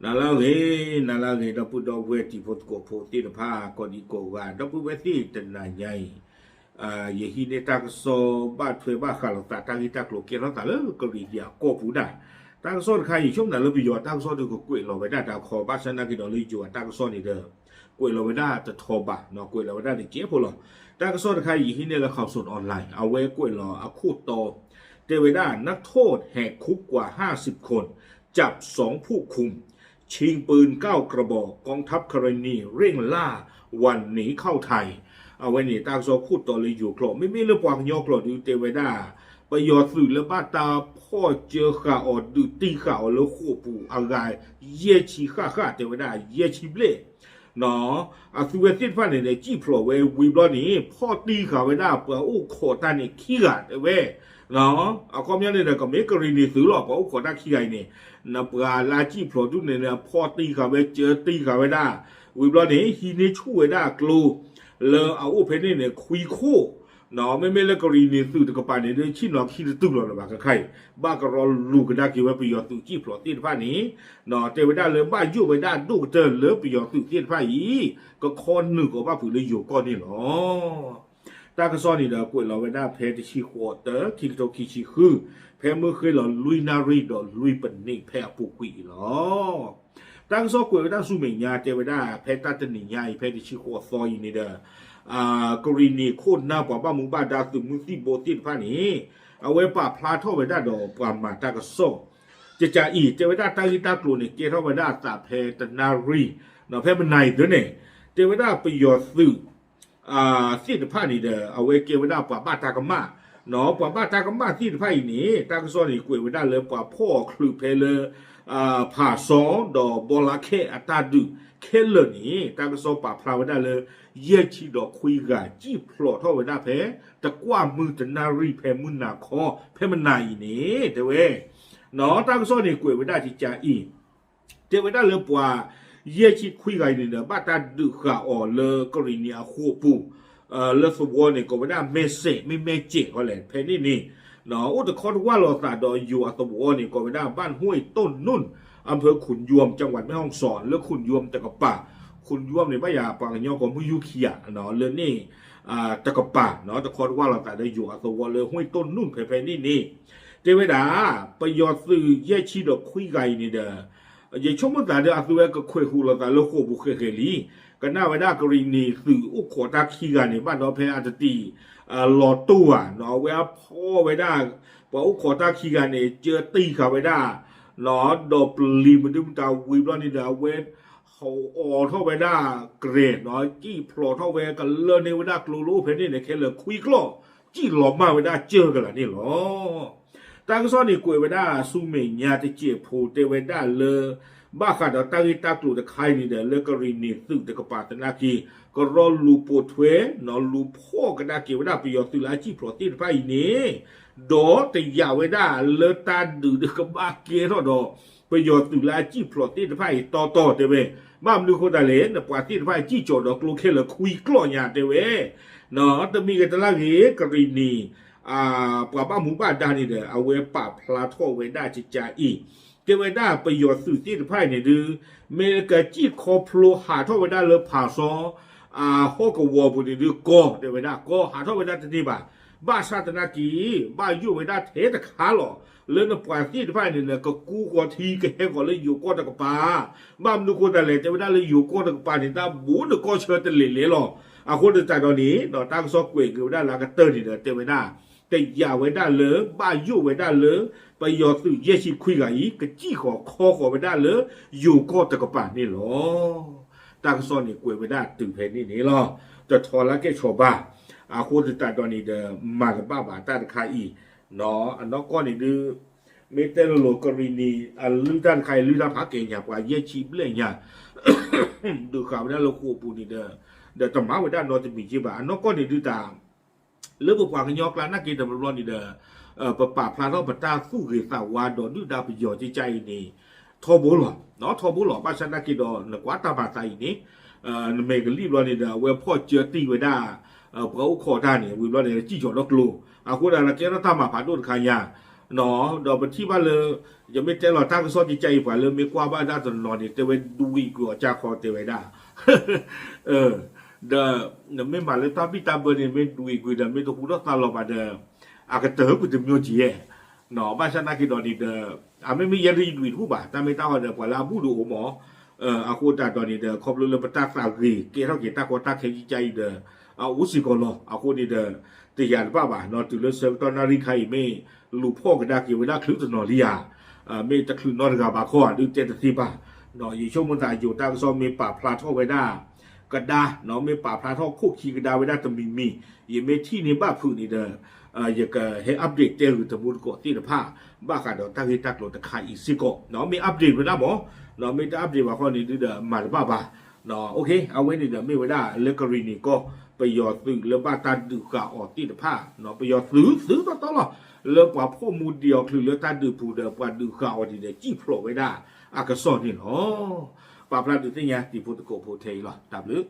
နၤလၢအဂ့ၤ, နၤလၢအဂ့ၤ ဒီပုၢ်ဒီဝဲၢ်တံၤဖိသကိးဖိသ့ၣ်တဖၣ် ကိးဒံကိးဂၤ ဒီပုၢ်ဝဲၢ်သ့ၣ်တနၤညါအံၤ, ယဟံးန့ၢ်တၢ်ကစီၣ်ဘၣ်ထွဲဘၣ်ဃးလိာ်သးတၢ်ဂ့ၢ်တၢ်ကျိၤကဲထီၣ်သးလၢကရံၣ်နံၤအကီၢ်ပူၤဒၣ်, တၢ်ကစီၣ်တခါအံၤ ဆိကမိၣ်လၢပယီၤတၢ်ကစီၣ်ဒီးကကွဲးလီၤဝဲဒၣ်တၢ်ခီ ဘၣ်ဆၣ်သနာ်က့ဒီးလၢယိၤအတၢ်ကစီၣ်န့ၣ်ဒီး ကွဲးလီၤဝဲဒၣ်တထီဘၣ်, ကွဲးလီၤဝဲဒၣ်တစဲးဖိလီၤ. တၢ်ကစီၣ်တခါအံၤ ယဟံးန့ၢ်လၢ ข่าวสดออนไลน์ အဝဲကွဲးလီၤအခိၣ်တီ တဲဝဲဒၣ် นักโทษแหกคุกกว่าห้าสิบคน จับสองผู้คุม ชิงปืนเก้ากระบอก กองทัพกะเหรี่ยงเร่งล่าหวั่นหนีเข้าไทย အဝဲန့ၣ် တၢ်ကစီၣ်ခိၣ်တီလၢယိၤကျိာ်, မ့မ့ၢ်လၢပှၤကညီကျိာ်ဒုးတဲဝဲဒၣ် ပယီၤသုးလၢဘၣ်တၢ်ဖီၣ်စၢဃာ်အီၤဒုးတံၢ်ဃာ်အီၤလၢဃိာ်ပူၤအဂၤ ယဲၢ်ဆံဃၣ်ဃၣ် တဲဝဲဒၣ်ယဲၢ်ဆံဘျဲၣ် အသုဝဲသ့ၣ်တဖၣ်န့ၣ်ဒီး စံၣ်ဖျိးဝဲဝံၤဘျီန့ၣ် ဖီၣ်တံၢ်ဃာ်ဝဲဒၣ်ပှၤအိၣ်ခိးတၢ်န့ၣ်ခံဂၤတဲဝဲ, အခီပညီန့ၣ်ဒီး ကမ့ၢ်ကရံၣ်နံၤသုးလီၤ ပှၤအိၣ်ခိးတၢ်ခံဂၤအံၤန့ၣ်, ပှၤလၢအစံၣ်ဖျိးဒုးန့ၣ်ဒီး ဖီၣ်တံၢ်ဃာ်ဝဲ စၢတံၢ်ဃာ်ဝဲဒၣ်, ဝံၤဘျီန့ၣ် ဟံးန့ၢ်ဆူၣ်ဝဲဒၣ်ကျိ လၢအအိၣ်ဖဲန့ၣ်န့ၣ် ခွံခိၣ် မ့မ့ၢ်လၢကရံၣ်နံၤသုးတကပၤန့ၣ်ဒီး ဆ့ၣ်နီၤခံတတုၤလီၤလၢၤဘၣ်ခဲခါအံၤ, ဘၣ်ကရီလူၤကဒါက့ၤဝဲပယီၤသုးစံၣ်ဖျိးသ့ၣ်တဖၣ်န့ၣ်, တဲဝဲဒၣ်လၢဘၣ်ယိၣ်ဝဲဒၣ်ဒိၣ်ကတၢၢ်လၢပယီၤသုးသ့ၣ်တဖၣ်အံၤ ကခီနုာ်ကီးဘၣ်ဖုးလၢယိၤကီၢ်န့ၣ်လီၤ. တၢ်ကစီၣ်န့ၣ်ဒီးကွဲးလီၤဝဲဒၣ်ဖဲတဆံဃိးသီ ခံကထိခံဆံဃု, ဖဲမုၢ်ဃ့လီၤလွံၢ်နၣ်ရံၣ်ဒီးလွံၢ်ပနံးဖဲအပူၤကွံာ်အံၤလီၤ. တၢ်ကစီၣ်ကွဲးဝဲဒၣ်ဆူမဲာ်ညါတဲဝဲဒၣ် ဖဲတၢ်တနံၤညါအံၤ ဖဲတဆံဃိးသီအံၤန့ၣ်ဒီး ကရံၣ်နံၤခိၣ်နၢ်ပှၤဘၣ်မူဘၣ်ဒါသုးမုၢ်သံၣ်ဘိသ့ၣ်တဖၣ်န့ၣ် အဝဲပာ်ဖျါထီၣ်ဝဲဒၣ်ဒီးပှၤမၤတၢ်ကစီၣ် ကကးအံၤ တဲဝဲဒၣ်တၢ်ဂ့ၢ်တၢ်ကျိၤန့ၣ် ကဲထီၣ်ဝဲဒၣ်အသးဖဲတနၣ်ရံၣ်, ဒီးဖဲမနၤအံၤသ့န့ၣ် တဲဝဲဒၣ်ပယီၤသုး သ့ၣ်တဖၣ်န့ၣ်ဒီး အဝဲကဲဝဲဒၣ်ပှၤဘၣ်တၢ်ကမၣ်, ပှၤဘၣ်တၢ်ကမၣ်သ့ၣ်တဖၣ်အံၤန့ၣ် တၢ်ကစီၣ်န့ၣ်ကွဲးဝဲဒၣ်လၢပှၤဖီၣ်အီၤချုးဖဲလၢ ဖးစီ ဒီးဘီလါခဲအတၢ်ဒုးခဲလၢာ်န့ၣ် တၢ်ကစီၣ်ပာ်ဖျါဝဲဒၣ်လၢ ယဲၢ်ဆံဒီးခွံဂၤ စံၣ်ဖျိးထီၣ်ဝဲဒၣ်ဖဲ တကွၢ်မုၢ်တနၣ်ရံၣ်ဖဲမုၢ်နၤခီ ဖဲမနၤအံၤန့ၣ် တဲဝဲ တၢ်ကစီၣ်န့ၣ်ကွဲးဝဲဒၣ်ကကးအံၤ တဲဝဲဒၣ်လၢပှၤ ယဲၢ်ဆံခွံဂၤအံၤန့ၣ်ဒီး ဘၣ်တၢ်ဒုးဃာ်အီၤလၢကရံၣ်နံၤအဃိာ်ပူၤ, လၢသဝီန့ၣ် ကိးဝဲဒၣ်မဲစဲး မ့ၢ်မဲစဲးဃီလဲၣ် ဖဲန့ၣ်န့ၣ်, အိၣ်တခီတဝၢ်လိာ်သးဒီးယိၤအသဝီန့ၣ် ကိးဝဲဒၣ် บ้านห้วยต้นนุ่น อำเภอขุนยวม จังหวัดแม่ฮ่องสอน လၢ ขุนยวม တကပၤ, ขุนยวม န့ၣ် ဘၣ်ယၤပှၤကညီကိးမုၢ်ယူၢ်ခံဂၤ လၢန့ၣ် တကပၤ တခီတဝၢ်လိာ်သးဒီးယိၤအသဝီလၢ ห้วยต้นนุ่น ဖဲဖဲန့ၣ်န့ၣ်, တဲဝဲဒၣ် ပယီၤသုးယဲၢ်ဆံဒီးခွံဂၤအံၤန့ၣ်ဒီး ယဆိကမိၣ်သးဒီးအသုဝဲကခွဲးဃုာ်လိာ်သးလၢဃိာ်ပူၤဃဲးဃဲးလံ, ကနၣ်ဝဲဒၣ်ကရံၣ်နံၤသုးအိၣ်ခိးတၢ်ခံဂၤန့ၣ် ဘၣ်ဒီးဖဲအတတံၤ လီၤတိၢ်ဧါ, အဝဲအဖီၣ်ဝဲဒၣ် ပှၤအိၣ်ခိးတၢ်ခံဂၤန့ၣ် ကၢတံၢ်ဃာ်ဝဲဒၣ် ဒီးပျံၤမနုၤမတၤဝံၤဘျီန့ၣ်ဒီး အဝဲ ဟီၣ်အီၤထီၣ်ဝဲဒၣ်ကြဲး စံၣ်ဖျိးထီၣ်ဝဲကလၢန့ၢ်ဝဲဒၣ်ကျိလၢအိၣ်ဖဲန့ၣ်န့ၣ် ခဲလၢာ်ခွံကျီၢ် စံၣ်လီၤမၢ်ဝဲဒၣ်ကၢၢ်ကလာ်န့ၣ်လီၤ. တၢ်ကစီၣ်န့ၣ်ကွဲးဝဲဒၣ်ဆူမဲာ်ညါတစဲးဖိတဲဝဲဒၣ်လၢ ဘၣ်ဃးဒီးတၢ်ဂ့ၢ်တၢ်ကျိၤတခါအံၤန့ၣ်ဒီး လၢကရံၣ်နံၤသုးတကပၤသနာ်က့ ကရီလူၤပိာ်ထွဲ လူၤဖီၣ်ကဒါက့ၤဝဲဒၣ်ပယီၤသုးလၢအစံၣ်ဖျိးသ့ၣ်တဖၣ်အံၤန့ၣ် ဒီးတယာ်ဝဲဒၣ်လၢတၢ်ဒုးဒီးကဘၣ်ကဲထီၣ်ဒီး ပယီၤသုးလၢအစံၣ်ဖျိးသ့ၣ်တဖၣ်အံၤတီတီတဲဝဲ, ဘၣ်မနုၤဃိသတးလဲၣ် နပှၤသ့ၣ်တဖၣ်အံၤစံၣ်ကၠီၤဒီးကျိခဲလၢာ်ခွံကျီၢ်ညါတဲဝဲ, တမံၤဂ့ၤတလါဂ့ၤ ကရံၣ်နံၤ ပှၤဘၣ်မူဘၣ်ဒါန့ၣ်ဒီး အဝဲပာ်ဖျါထီၣ်ဝဲဒၣ်ကကးအံၤ, တဲဝဲဒၣ်ပယီၤသုးသ့ၣ်တဖၣ်အံၤန့ၣ်ဒုး မ့ၢ်ကစံၣ်ခီဖျိဟးထီၣ်ဝဲဒၣ်လၢဖးစီ အဟီၣ်ကဝီၤပူၤန့ၣ်ဒုးကီ တဲဝဲဒၣ်ကီဟးထီၣ်ဝဲဒၣ်တန့ၢ်ဘၣ်, ဘၣ်ဆၣ်သနာ်က့ ဘၣ်ယိၣ်ဝဲဒၣ်ထဲတခါလီၤ, လၢနပှၤသ့ၣ်တဖၣ်အံၤန့ၣ်ဒီး ကကူဃီၤထံကဟဲဃီၤလၢယိၤကီၢ်တကပၤ, ဘၣ်မနုၤဃိသတးလဲၣ် တဲဝဲဒၣ်လၢယိၤကီၢ်တကပၤန့ၣ် တၢ်ဘူးနကီၢ်ဆၢတလဲၤလဲၤလီၤ, အဃိသတးဒီးန့ၣ် တၢ်ကစီၣ်ကွဲးက့ၤဝဲဒၣ်လၢအကတၢၢ်န့ၣ်ဒီး တဲဝဲဒၣ် တယာ်ဝဲဒၣ်လၢ ဘၣ်ယိၣ်ဝဲဒၣ်လၢ ပယီၤသုးယဲၢ်ဆံခွံဂၤအံၤ ကစံၣ်ဃီၤခီဃီၤဝဲဒၣ်လၢယိၤကီၢ်တကပၤန့ၣ်လီၤ. တၢ်ကစီၣ်န့ၣ်ကွဲးဝဲဒၣ်တုၤဖဲန့ၣ်န့ၣ်လီၤ. တထီလၢကဲဆီၣ်ဘၣ်, အဃိသတးဒီးန့ၣ်ဒီး မၤတဘၣ်ဘၣ်တၢ်တခါအံၤ, အနီၢ်ကီၢ်န့ၣ်ဒုး မ့ၢ်တဲလိၤလိၤ ကရံၣ်နံၤအလုၢ်တၢ်တခါအံၤ လုၢ်တၢ်ဖးကဲညါ ပှၤယဲၢ်ဆံဘျဲၣ်ညါ ဒုးဃာ်ဝဲဒၣ်လၢဃိာ်ပူၤန့ၣ်ဒီး ဒီးတမၤဝဲဒၣ်နီတမံၤက့ဘၣ် အနီၢ်ကီၢ်န့ၣ်ဒုးတၢ် လၢပပှၤကညီကျါနာ်က့တဘျီဘျီန့ၣ်ဒီး ပပာ်ဖျါထီၣ်ပတၢ်သူၣ်ဂ့ၤသးဝါဒီးဒုၣ်ဒါပယီၤကကါအံၤန့ၣ် ထီဘိလီၤ, ထီဘိလီၤ ဘၣ်ဆၣ်နာ်က့ဒီး နကွၢ်တၢ်မၤသးအံၤန့ၣ် နမဲာ်ကလံၣ်ဘျီန့ၣ်ဒီး အဝဲဖီၣ်စၢတံၢ်ဝဲဒၣ် ပှၤအိၣ်ခိးတၢ်န့ၣ် ဝံၤဘျီန့ၣ် စံၣ်ကၠီၤဒီးကျိ, အဃိဒၣ်လၢကဲထီၣ်တၢ်မၤဖးဒိၣ်တခါညါ ဒီးပထံၣ်ဘၣ်လၢ ယမ့ၢ်တဲလီၤတၢ်ကစီၣ်ကကါအံၤ ပှၤလၢမ့ၢ်ကွၢ်ဘၣ်ဒၣ်တနီၤန့ၣ် တဲဝဲဒွံးကွံာ်အီၤကၢ်ခီတဲဝဲဒၣ်, ဒီးနမ့ၢ်မၤလၢတၢ်ဘံၣ်တၢ်ဘၢန့ၣ် မ့ၢ်ဒွံးကွံာ်ဒီး မ့ၢ်တဟူထီၣ်သါလီၤဘၣ်ဒီး အကတၢၢ်ကွံာ်တမံၤကဲ, ဘၣ်ဆၣ်သနာ်က့ဒီးန့ၣ်ဒီး အမ့မ့ၢ်ယဲဒ်ယဒွံးတဘူၣ်ဘၣ် တၢ်မ့ၢ်တၢ်ဟီဒီး ပှၤလၢအဘူၣ်ဒိၣ်အိၣ်မး, အဃိသတးဒီးန့ၣ်ဒီး ခီဖျိလၢပတၢ်သးဂ့ၤ ကဲထီၣ်က့ၤတၢ်ကီတၢ်ခဲကကါအံၤဒီး အအိၣ်စ့ၢ်ကီးလီၤ. အဃိန့ၣ်ဒီး တယာ်တဘၣ်ဘၣ်နီၤ တုၤလၢဆၢကတီၢ်နၣ်ရံၣ်ခါအံၤမ့ၢ် လူၤဖီၣ်ကဒါက့ၤဝဲဒၣ်ချုးတနီၤလံဧါ, မ့ၢ်တချုးနီတဂၤဘၣ်ခီဧါ ဒုးတဲတသ့ဘၣ်. ယဆိကမိၣ်သးယိၤတၢ်ကစီၣ်မ့ၢ်ပာ်ဖျါထီၣ်ဝဲဒၣ် ကဒါ, မ့ၢ်ပာ်ဖျါထီၣ်ခိၣ်ခံကဒါဝဲဒၣ်တမံၤမံၤ, ယမ့ၢ်ထံၣ်န့ၢ်ဘၣ်ဖုးန့ၣ်ဒီး ယကဟဲ update တဲဂ့ၤတမူတကိးသ့ၣ်တဖၣ် ဘၣ်ဃးဒီးတၢ်ဂ့ၢ်တၢ်ကျိၤတခါအံၤစ့ၢ်ကီး, မ့ၢ် update ဝဲဒၣ်မး, မ့ၢ်တ update ဘၣ်ခီန့ၣ်ဒုးဒီးမၤတဘၣ်ဘၣ်. အဝဲန့ၣ်ဒီးမ့ၢ်ဝဲဒၣ်လၢကရံၣ်နံၤကီၢ် ပယီၤသုးလၢဘၣ်တၢ်ဒုးဃာ်အီၤသ့ၣ်တဖၣ်, ပယီၤသုးသုးတီတီလီၤ, လၢပှၤဖီၣ်မူဒံးအီၤချုးလၢတၢ်ဒုးပူၤဒီး ပှၤဒုးဃာ်အီၤဒ်ဒီး စံၣ်ဖျိးဝဲဒၣ်အကစီၣ်န့ၣ်လီၤ. ပာ်ဖျါဒုးသ့ၣ်ညါတံၤဖိသကိးဖိထဲအံၤလီၤ. တၢ်ဘျုး